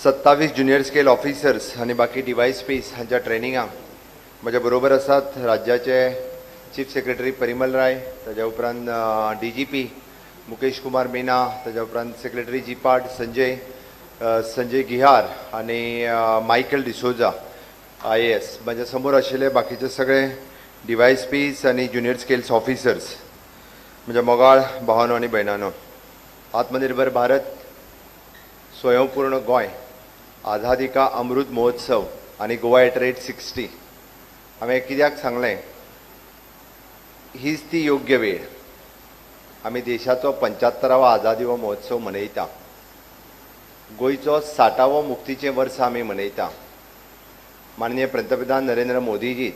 27 junior scale officers आनी बाकी डीवायएसपीस हांच्या ट्रेनिंगाक म्हज्या बरोबर आसात राज्याचे चीफ सेक्रेटरी परिमल राय, ताज्या उपरांत डीजीपी मुकेश कुमार मीना, ताज्या उपरांत सेक्रेटरी जीपाट संजय संजय गिहार आनी मायकल डिसोजा आयएएस. म्हज्या समोर आशिल्ले बाकीचे सगळे डीवायएसपीस आनी ज्युनियर स्केल्स ऑफिसर्स, म्हज्या मोगाळ भावानो आनी भयणानो, आत्मनिर्भर भारत, स्वयंपूर्ण गोंय, आझादी का अमृत महोत्सव आनी गोवा एट रेट 60 हांवें कित्याक सांगलें, हीच ती योग्य वेळ. आमी देशाचो 75वो आझादी हो महोत्सव मनयता, गोंयचो 60वो मुक्तीचें वर्स आमी मनयता. माननीय पंतप्रधान नरेंद्र मोदीजी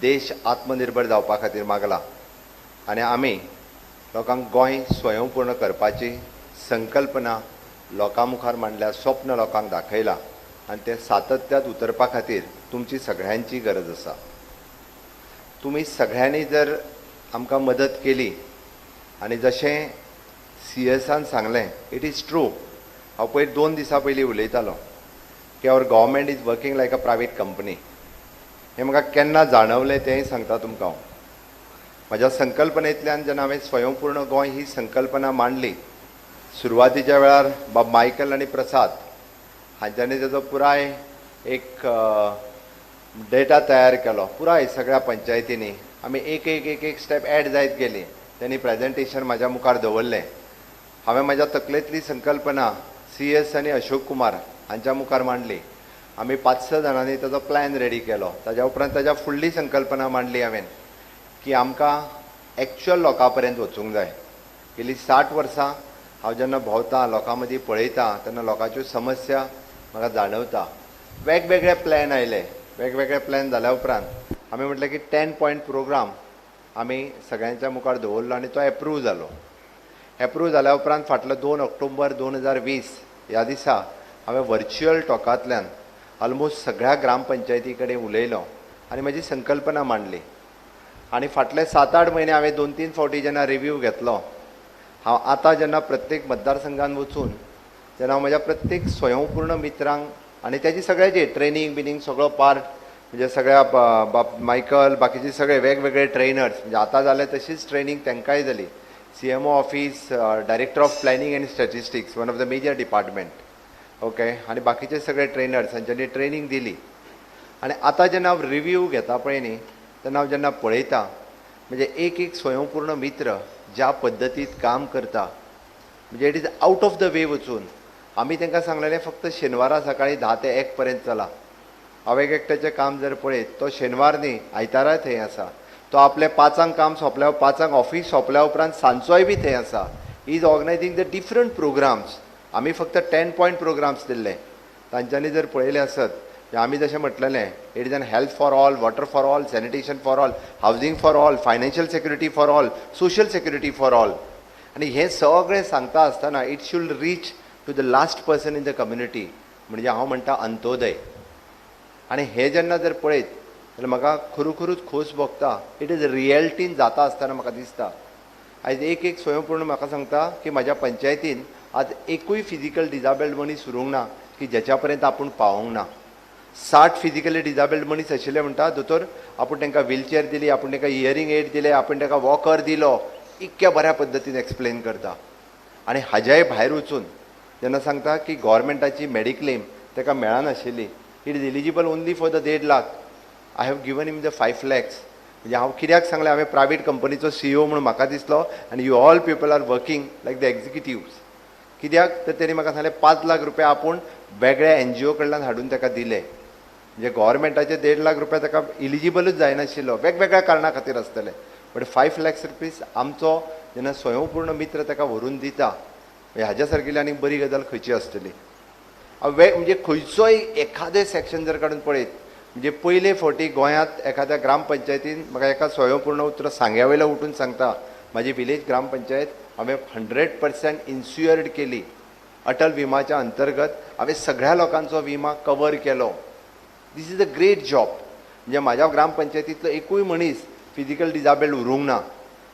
देश आत्मनिर्भर जावपा खातीर मागला आनी आमी लोकांक गोंय स्वयंपूर्ण करपाची संकल्पना लोकां मुखार मांडल्या, स्वप्न लोकांक दाखयला आनी तें सातत्यांत उतरपा खातीर तुमची सगळ्यांची गरज आसा. तुमी सगळ्यांनी जर आमकां मदत केली आनी जशें सीएसान सांगलें, it is true. हांव पयर 2 दिसां पयलीं उलयतालो की our government is working like a private company. हें म्हाका केन्ना जाणवलें तेंय सांगता तुमकां हांव. म्हज्या संकल्पनेंतल्यान जेन्ना हांवें स्वयंपूर्ण गोंय ही संकल्पना मांडली, सुरवातीच्या वेळार बाब मायकल आनी प्रसाद हांच्यांनी ताजो पुराय एक डेटा तयार केलो. पुराय सगळ्या पंचायतींनी आमी एक एक एक एक स्टेप एड जायत गेली. त्यांनी प्रेजेंटेशन म्हाज्या मुखार दवरलें. हांवें म्हाज्या तकलेंतली संकल्पना सीएस आनी अशोक कुमार हांच्या मुखार मांडली. आमी 5-6 जाणांनी ताजो प्लॅन रेडी केलो. ताज्या उपरांत ताज्या फुडली संकल्पना मांडली हांवें की आमकां एक्चुअल लोकां पर्यंत वचूंक जाय. गेली 60 वर्सां हांव जेन्ना भोंवता, लोकां मदीं पळयता, तेन्ना लोकांच्यो समस्या म्हाका जाणवता. वेगवेगळे प्लॅन आयले. वेगवेगळे प्लॅन जाल्या उपरांत आमी म्हटलें की 10 पॉयंट प्रोग्राम आमी सगळ्यांच्या मुखार दवरलो आनी तो एप्रूव जालो. एप्रूव जाल्या उपरांत फाटलो 2 ऑक्टोबर 2020 ह्या दिसा हांवें व्हर्च्युअल टॉकांतल्यान ऑलमोस्ट सगळ्या ग्रामपंचायती कडेन उलयलो आनी म्हजी संकल्पना मांडली. आनी फाटले 7-8 म्हयने हांवें 2-3 फावटी जेन्ना रिव्यू घेतलो, हांव आतां जेन्ना प्रत्येक मतदारसंघान वचून जेन्ना हांव म्हज्या प्रत्येक स्वयंपूर्ण मित्रांक आनी तेजी सगळ्याची ट्रेनींग बिनींग सगळो पार्ट, म्हणजे सगळ्या बाब मायकल बाकीचे सगळे वेगवेगळे ट्रेनर्स, म्हणजे आतां जाले तशीच ट्रेनींग तांकांय जाली. CMO office, director of planning and statistics, one of the major department, okay, आनी बाकीचे सगळे ट्रेनर्स हांच्यांनी ट्रेनींग दिली. आनी आतां जेन्ना हांव रिव्यू घेता पळय न्ही, तेन्ना हांव जेन्ना पळयता म्हणजे एक एक स्वयंपूर्ण मित्र ज्या पद्दतीत काम करता, म्हणजे it is out of the way वचून आमी तांकां सांगलेलें फक्त शेनवारा सकाळी 10 ते 1 पर्यंत चला. हांव एक एकट्याचें काम जर पळयत, तो शेनवार न्ही आयताराय थंय आसा. तो आपलें 5 काम सोंपल्या, 5 ऑफीस सोंपल्या उपरांत सांजचोय बी थंय आसा. Is organising the different programmes. आमी फक्त 10 पॉयंट प्रोग्राम्स दिल्ले. तांच्यांनी जर पळयलें आसत, आमी जशें म्हटलेलें, it is an health for all, water for all, sanitation for all, housing for all, financial security for all, social security for all. आनी हें सगळें सांगता आसतना it should reach to the last person in the community, म्हणजे हांव म्हणटा अंत्योदय. आनी हें जेन्ना जर पळयत जाल्यार म्हाका खरोखरूच खोस भोगता. It is रियलिटीन जाता आसतना म्हाका दिसता. आयज एक एक स्वयंपूर्ण म्हाका सांगता की म्हाज्या पंचायतीन आज एकूय फिजिकल डिजाबल्ड मनीस उरूंक ना की ज्याच्या पर्यंत आपूण पावोंक ना. 60 फिजिकली डिजाबल्ड मनीस आशिल्ले म्हणटा दोतोर, आपूण तांकां व्हीलचेअर दिली, आपूण तांकां हियरींग एड दिले, आपूण तांकां वॉकर दिलो, इतक्या बऱ्या पद्दतीन एक्सप्लेन करता. आनी हाज्याय भायर वचून जेन्ना सांगता की गव्हर्मेंटाची मेडिक्लेम ताका मेळनाशिल्ली, it is eligible only for the 1.5 lakh, I have given him the 5 lakhs. म्हणजे हांव कित्याक सांगलें, हांवें प्रायवेट कंपनीचो सीईओ म्हणून म्हाका दिसलो आनी you all people are working like the executives. कित्याक तर तेणी म्हाका सांगलें 5 लाख रुपया आपूण वेगळ्या एनजीओ कडल्यान हाडून ताका दिले. म्हणजे गव्हर्मेंटाचे 1.5 लाख रुपया ताका इलिजिबलूच जायनाशिल्लो, वेगवेगळ्या कारणां खातीर आसतले, बट 5 लॅक्स रुपीज आमचो जेन्ना स्वयंपूर्ण मित्र ताका व्हरून दिता, म्हणजे हाज्या सारकेली आनी बरी गजाल खंयची आसतली. म्हणजे खंयचोय एखादें सेक्शन जर काडून पळयत, म्हणजे पयले फावटी गोंयांत एखाद्या ग्रामपंचायतीन म्हाका एका स्वयंपूर्ण उतर सांग्या वयलो उठून सांगता, म्हाजी विलेज ग्रामपंचायत हांवें 100% इन्शुअर्ड केली. अटल विमाच्या अंतर्गत हांवें सगळ्या लोकांचो विमा कवर केलो. This is a great job. म्हणजे म्हाज्या ग्रामपंचायतींतलो एकूय मनीस फिजिकल डिजाबल्ड उरूंक ना.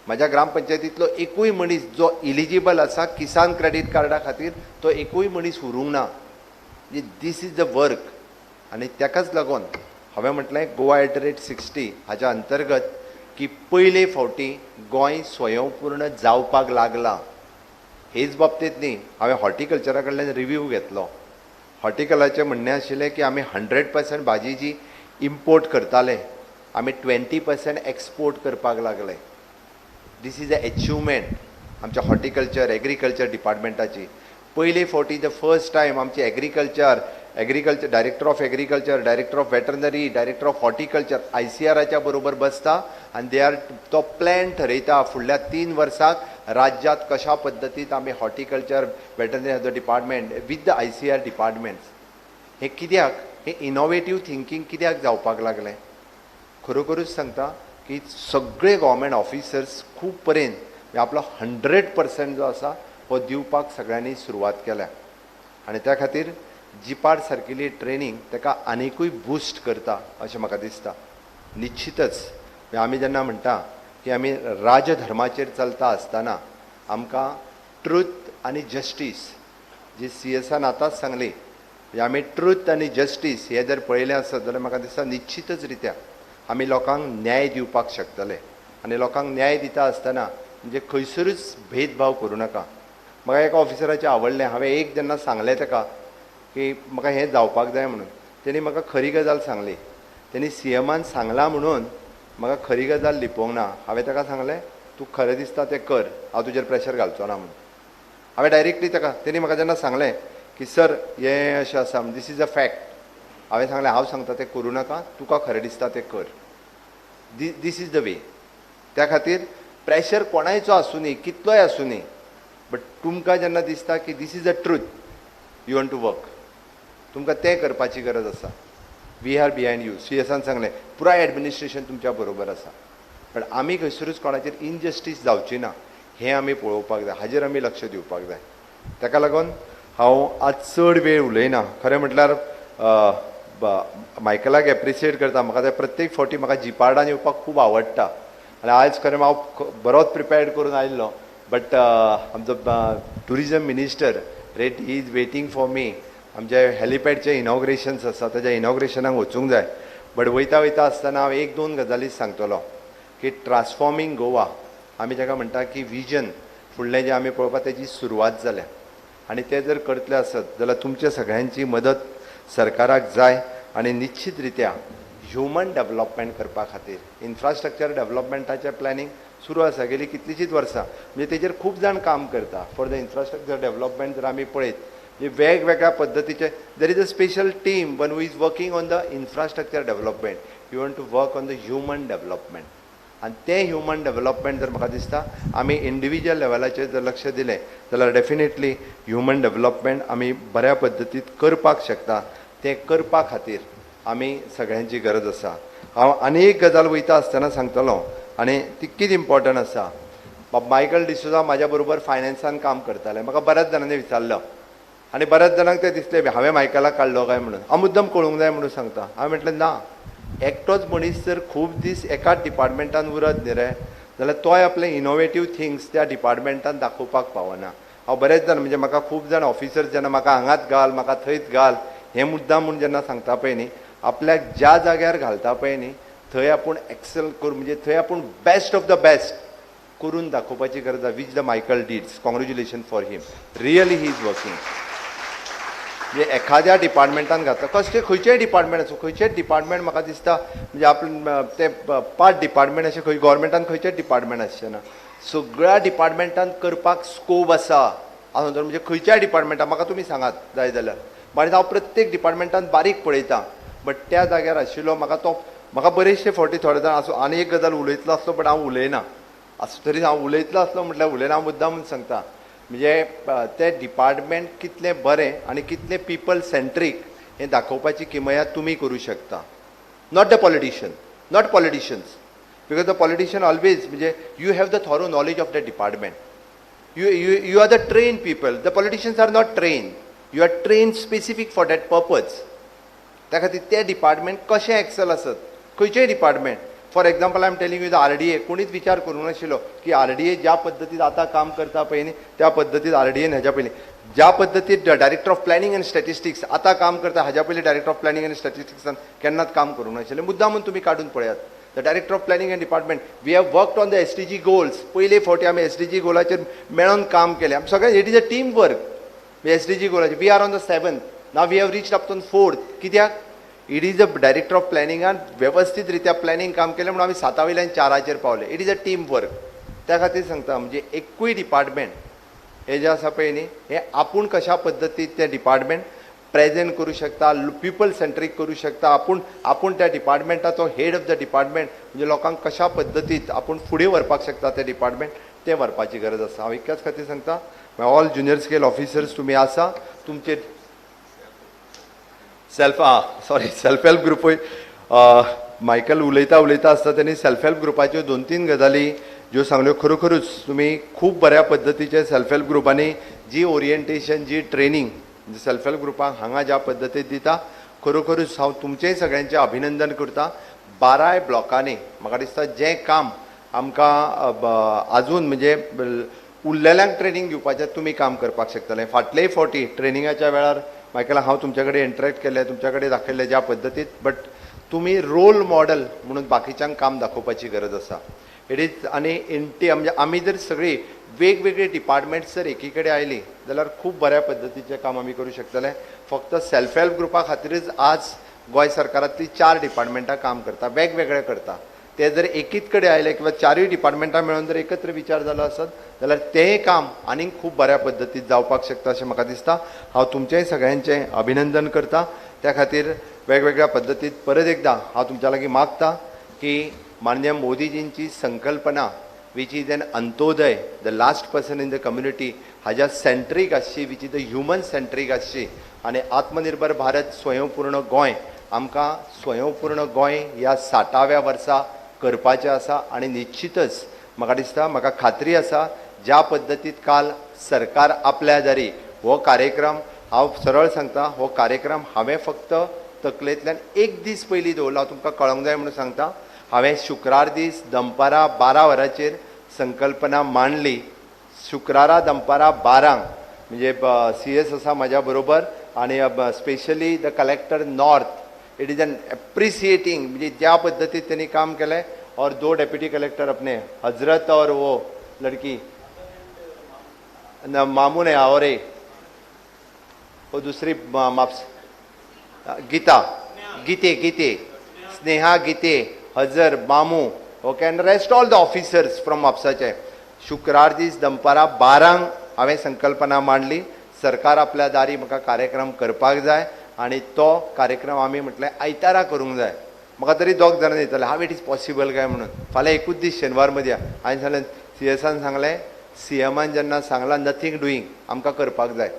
म्हाज्या ग्रामपंचायतींतलो एकूय मनीस जो इलिजिबल आसा किसान क्रेडीट कार्डा खातीर तो एकूय मनीस उरूंक ना. This is the work. आनी ताकाच लागून हांवें म्हटलें गोवा @60 हाज्या अंतर्गत की पयले फावटी गोंय स्वयंपूर्ण जावपाक लागलां. हेच बाबतींत न्ही, हांवें हॉर्टिकल्चरा कडल्यान रिव्यू घेतलो. हॉर्टिकल्चराचें म्हणणें आशिल्लें की आमी 100% भाजी जी इम्पोर्ट करताले आमी 20% एक्सपोर्ट करपाक लागले. This is a achievement आमच्या हॉर्टिकल्चर एग्रीकल्चर डिपार्टमेंटाची. पयले फावटी the first time आमची agriculture director of agriculture, director of veterinary, director of horticulture आयसीआराच्या बरोबर बसता आनी they are तो प्लॅन ठरयता फुडल्या 3 वर्साक राज्यांत कशा पद्दतीन आमी horticulture veterinary department with the ICR departments. हें कित्याक, हें इनोवेटीव थिंकींग कित्याक जावपाक लागलें? खरोखरूच सांगता की सगळे गव्हर्मेंट ऑफिसर्स खूब पर्यंत आपलो 100% जो आसा हो दिवपाक सगळ्यांनी सुरवात केल्या आनी त्या खातीर जिपाड सारकिली ट्रेनींग ताका आनिकूय बुस्ट करता अशें म्हाका दिसता. निश्चितच आमी जेन्ना म्हणटा की आमी राजधर्माचेर चलता आसतना आमकां ट्रूथ आनी जस्टीस जी सी एसान आतांच सांगली, आमी ट्रूथ आनी जस्टीस हे जर पळयलें आसत जाल्यार म्हाका दिसता निश्चितच रित्या आमी लोकांक न्याय दिवपाक शकतले. आनी लोकांक न्याय दिता आसतना म्हणजे खंयसरूच भेदभाव करूं नाका. म्हाका एका ऑफिसराचें आवडलें, हांवें एक जेन्ना सांगलें ताका की म्हाका हें जावपाक जाय म्हणून, तेणी म्हाका खरी गजाल सांगली. तेणी सीएमान सांगलां म्हणून म्हाका खरी गजाल लिपोवंक ना. हांवें ताका सांगलें तूं खरें दिसता तें कर, हांव तुजेर प्रेशर घालचो ना म्हणून. हांवें डायरेक्टली ताका, तेणी म्हाका जेन्ना सांगलें की सर हें अशें आसा, this is a fact, हांवें सांगलें हांव सांगता तें करूं नाका, तुका खरें दिसता तें कर. This is the way. त्या खातीर प्रेशर कोणायचो आसूं न्ही, कितलोय आसूं न्ही, बट तुमकां जेन्ना दिसता की this is a truth, you want to work, तुमकां तें करपाची गरज आसा. We are behind you. C एसान सांगलें पुराय एडमिनिस्ट्रेशन तुमच्या बरोबर आसा, पण आमी खंयसरूच कोणाचेर इनजस्टीस जावची ना हें आमी पळोवपाक जाय, हाजेर आमी लक्ष दिवपाक जाय. ताका लागून हांव आज चड वेळ उलयना. खरें म्हटल्यार मायकलाक एप्रिशिएट करता. म्हाका ते प्रत्येक फावटी म्हाका जिपार्डान येवपाक खूब आवडटा आनी आयज खरें हांव बरोच प्रिपेर्ड करून आयिल्लो, बट आमचो tourism minister rate he is waiting for me. आमचे हेलिपॅडचे इनॉग्रेशन्स आसा, ताच्या इनॉग्रेशनाक वचूंक जाय. बट वयता वयता आसतना हांव एक दोन गजाली सांगतलो की ट्रान्सफॉर्मींग गोवा आमी ताका म्हणटा की विजन फुडलें जें आमी पळोवपा तेजी सुरवात जाल्या आनी तें जर करतले आसत जाल्यार तुमच्या सगळ्यांची मदत सरकाराक जाय. आनी निश्चित रित्या ह्युमन डेवलपमेंट करपा खातीर इन्फ्रास्ट्रक्चर डेवलपमेंटाचें प्लॅनिंग सुरू आसा गेली कितलींशींच वर्सां, म्हणजे तेजेर खूब जाण काम करता. फॉर the infrastructure development जर आमी पळयत म्हणजे वेगवेगळ्या पद्दतीचे there is a special team one who is working on the infrastructure development. You want to work on the human development. आनी तें ह्युमन डेवलपमेंट जर म्हाका दिसता आमी इंडिविज्युअल लेवलाचेर जर लक्ष दिलें जाल्यार डेफिनेटली ह्युमन डेवलपमेंट आमी बऱ्या पद्दतीत करपाक शकता. तें करपा खातीर आमी सगळ्यांची गरज आसा. हांव आनी एक गजाल वयता आसतना सांगतलो आनी ती कितें इम्पॉर्टंट आसा. बाब मायकल डिसोजा म्हाज्या बरोबर फायनान्सान काम करताले. म्हाका बऱ्याच जाणांनी विचारलो आनी बऱ्याच जाणांक तें दिसलें हांवें मायकलाक काडलो काय म्हणून. हांव मुद्दम कळूंक जाय म्हणून सांगता. हांवें म्हटलें ना, एकटोच मनीस जर खूब दीस एकाच डिपार्टमेंटान उरत न्ही रे जाल्यार तोय आपले इनोवेटीव थिंग्स त्या डिपार्टमेंटान दाखोवपाक पावना. हांव बरेच जाण म्हणजे म्हाका खूब जाण ऑफिसर्स जेन्ना म्हाका हांगाच घाल म्हाका थंयच घाल हें मुद्दाम म्हूण जेन्ना सांगता पळय न्ही, आपल्याक ज्या जाग्यार घालता पळय न्ही थंय आपूण एक्सेल करून म्हणजे थंय आपूण बेस्ट ऑफ the best करून दाखोवपाची गरज आसा. Which the Michael deeds, congratulation for him, really he is working. म्हणजे एखाद्या डिपार्टमेंटान घातला कसले खंयचेय डिपार्टमेंट आसूं, खंयचेय डिपार्टमेंट म्हाका दिसता म्हणजे आपण ते पांच डिपार्टमेंट अशें खंय गव्हर्मेंटान खंयचेच डिपार्टमेंट आसचें ना, सगळ्या डिपार्टमेंटान करपाक स्कोप आसा. हांव म्हणजे खंयच्याय डिपार्टमेंटान म्हाका तुमी सांगात जाय जाल्यार, मागीर हांव प्रत्येक डिपार्टमेंटान बारीक पळयता. बट त्या जाग्यार आशिल्लो म्हाका तो म्हाका बरेचशे फावटी थोडे जाण आसूं आनी एक गजाल उलयतलो आसलो बट हांव उलयना आसूं तरी हांव उलयतलो आसलो म्हटल्यार उलयना, हांव मुद्दाम म्हूण सांगता. म्हणजे तें डिपार्टमेंट कितलें बरें आनी कितलें पिपल सेंट्रीक हें दाखोवपाची किमया तुमी करूं शकता, not the politician, not politicians, because the politician always म्हणजे you have the thorough knowledge of the department, you you you are the train people, the politicians are not train, you are train specific for that purpose. त्या खातीर तें department कशें XL आसत खंयचेय department For example I am telling you the RDA, कोणीच विचार करूंक नाशिल्लो की आरडीए ज्या पद्दतीन आतां काम करता पळय न्ही त्या पद्दतीन आरडीएन हेज्या पयलीं ज्या पद्दतीन director of planning and statistics आतां काम करता हाज्या पयलीं डायरेक्टर ऑफ प्लॅनिंग आनी स्टॅटिस्टिक्सान केन्नाच काम करूंक नाशिल्लें. मुद्दामून तुमी काडून पळयात. The director of planning and department, we have worked on the SDG goals. पयले फावटी आमी एसडीजी गोलाचेर मेळोन काम केलें. आमी सगळें, it is a team work. SDG गोलाचेर we are on the 7th, now we have reached up to 4th. कित्याक? It is a director of प्लॅनिंगान वेवस्थीत रित्या प्लॅनिंग काम केलें म्हणून आमी 7 वयल्यान 4 पावले. It is a team work. त्या खातीर सांगता, म्हणजे एकूय डिपार्टमेंट हे जें आसा पळय न्ही हें आपूण कशा पद्दतीन तें डिपार्टमेंट प्रेजेंट करूं शकता, पिपल सेंट्रीक करूं शकता, आपूण आपूण त्या डिपार्टमेंटाचो हेड ऑफ the department म्हणजे लोकांक कशा पद्दतीत आपूण फुडें व्हरपाक शकता तें डिपार्टमेंट तें व्हरपाची गरज आसा. हांव इतल्याच खातीर सांगता, ऑल ज्युनियर स्केल ऑफिसर्स तुमी आसा, तुमचे सेल्फ सेल्फ हेल्प ग्रुपूय मायकल उलयता उलयता आसता तेणी सेल्फ हेल्प ग्रुपाच्यो 2-3 गजाली ज्यो सांगल्यो, खरोखरूच तुमी खूब बऱ्या पद्दतीचे सेल्फ हेल्प ग्रुपांनी जी ओरिएंटेशन जी ट्रेनींग सेल्फ हेल्प ग्रुपांक हांगा ज्या पद्दतीन दिता, खरोखरूच हांव तुमचेंय सगळ्यांचें अभिनंदन करता. 12 ब्लॉकांनी म्हाका दिसता जें काम आमकां आजून म्हणजे उरलेल्यांक ट्रेनींग दिवपाचें तुमी काम करपाक शकतले. फाटलेय फावटी ट्रेनिंगाच्या वेळार मायकल हांव तुमच्या कडेन इंटरेक्ट केल्लें, तुमच्या कडेन दाखयल्लें ज्या पद्दतीत, बट तुमी रोल मॉडल म्हणून बाकीच्यांक काम दाखोवपाची गरज आसा. It is आनी इंटी म्हणजे आमी जर सगळीं वेगवेगळी डिपार्टमेंट्स जर एकी कडेन आयली जाल्यार खूब बऱ्या पद्दतीचें काम आमी करूं शकतले. फक्त सेल्फ हेल्प ग्रुपा खातीरच आज गोंय सरकारांतली 4 डिपार्टमेंटां काम करता, वेगवेगळे करता. ते जर एकीच कडेन आयले किंवा 4 डिपार्टमेंटां मेळून जर एकत्र विचार जालो आसत जाल्यार तेंय काम आनीक खूब बऱ्या पद्दतीन जावपाक शकता अशें म्हाका दिसता. हांव तुमचेंय सगळ्यांचें अभिनंदन करता. त्या खातीर वेगवेगळ्या पद्दतीत परत एकदां हांव तुमच्या लागीं मागता की माननीय मोदीजींची संकल्पना which is an Antyodaya, the last person in the community, हाज्या सेंट्रीक आसची, which is the human centric आसची आनी आत्मनिर्भर भारत स्वयंपूर्ण गोंय आमकां स्वयंपूर्ण गोंय ह्या 60व्या वर्सा करपाचें आसा. आनी निश्चितच म्हाका दिसता, म्हाका खात्री आसा ज्या पद्दतीत काल सरकार आपल्या दारी हो कार्यक्रम, हांव सरळ सांगता, हो कार्यक्रम हांवें फक्त तकलेंतल्यान एक दीस पयलीं दवरला, तुमकां कळोंक जाय म्हणून सांगता. हांवें शुक्रार दीस दनपारां 12 वरांचेर संकल्पना मांडली. शुक्रारा दनपारां 12 म्हणजे सी एस आसा म्हाज्या बरोबर आनी specially the collector north, it is an appreciating म्हणजे ज्या पद्दतीत त्यांनी काम केलें. और 2 डेप्युटी कलेक्टर अपने हजरत और वो लड़की न मामू ने और एक वो दूसरी माप्स गीता गीते गीते स्नेहा गीते हजर मामू, okay, and rest all the officers from म्हापसाचे. शुक्रार दीस दनपारां 12 हांवें संकल्पना मांडली, सरकार आपल्या दारी म्हाका कार्यक्रम करपाक जाय आनी तो कार्यक्रम आमी म्हटलें आयतारा करूंक जाय. म्हाका तरी 2 जाणां दिताले हांव it is possible काय म्हणून. फाल्यां एकूच दीस शेनवार मदीं हांवें सांगलें, सी एसान सांगलें, सी एमान जेन्ना सांगलां नथींग डुईंग, आमकां करपाक जाय.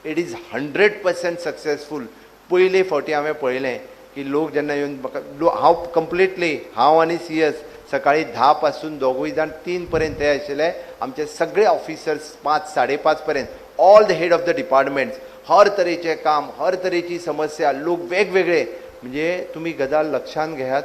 It is 100% successful. पयले फावटी हांवें पळयलें की लोक जेन्ना येवन म्हाका, हांव कंप्लिटली, हांव आनी सी एस सकाळीं 10 पासून दोगूय जाण 3 पर्यंत ते आशिल्ले. आमचे सगळे ऑफिसर्स 5 साडे 5 पर्यंत, all the head of the departments, हर तरेचें काम, हर तरेची समस्या, लोक वेगवेगळे. म्हणजे तुमी गजाल लक्षांत घेयात,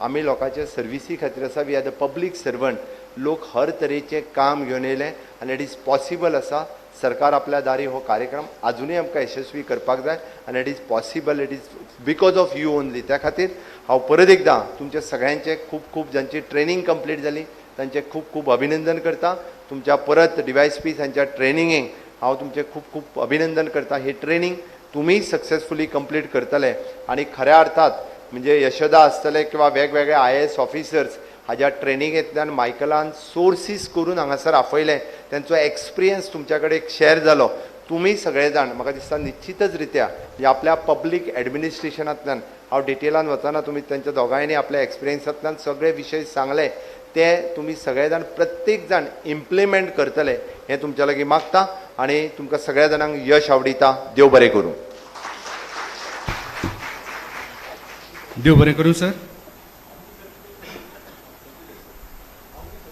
आमी लोकांचे सर्विसी खातीर आसा, we are the public servant. लोक हर तरेचें काम घेवन येयले आनी it is possible आसा. सरकार आपल्या दारी हो कार्यक्रम आजुनूय आमकां यशस्वी करपाक जाय आनी it is possible, it is because of you only. त्या खातीर हांव परत एकदां तुमचे सगळ्यांचे खूब खूब, जांची ट्रेनींग कंप्लीट जाली तांचें खूब खूब अभिनंदन करता. तुमच्या परत डिवायस पी हांच्या ट्रेनिंगेक हांव तुमचें खूब खूब अभिनंदन करता. ही ट्रेनींग तुमी सक्सेसफुली कंप्लीट करतले आनी खऱ्या अर्थात म्हणजे यशोदा आसतले किंवा वेगवेगळे IAS officers हाज्या ट्रेनिंगेंतल्यान मायकलान सोर्सीस करून हांगासर आपयले, तेंचो एक्सपिरियन्स तुमच्या कडेन शेअर जालो. तुमी सगळे जाण म्हाका दिसता निश्चितच रित्या म्हणजे आपल्या पब्लीक एडमिनिस्ट्रेशनांतल्यान, हांव डिटेलान वचना, तुमी तेंच्या दोगांयनी आपल्या एक्सपिरियन्सांतल्यान सगळे विशय सांगले, ते तुमी सगळे जाण प्रत्येक जाण इम्प्लिमेंट करतले हें तुमच्या लागीं मागता आनी तुमकां सगळ्या जाणांक यश आवडिता. देव बरें करूं. देव बरें करूं सर.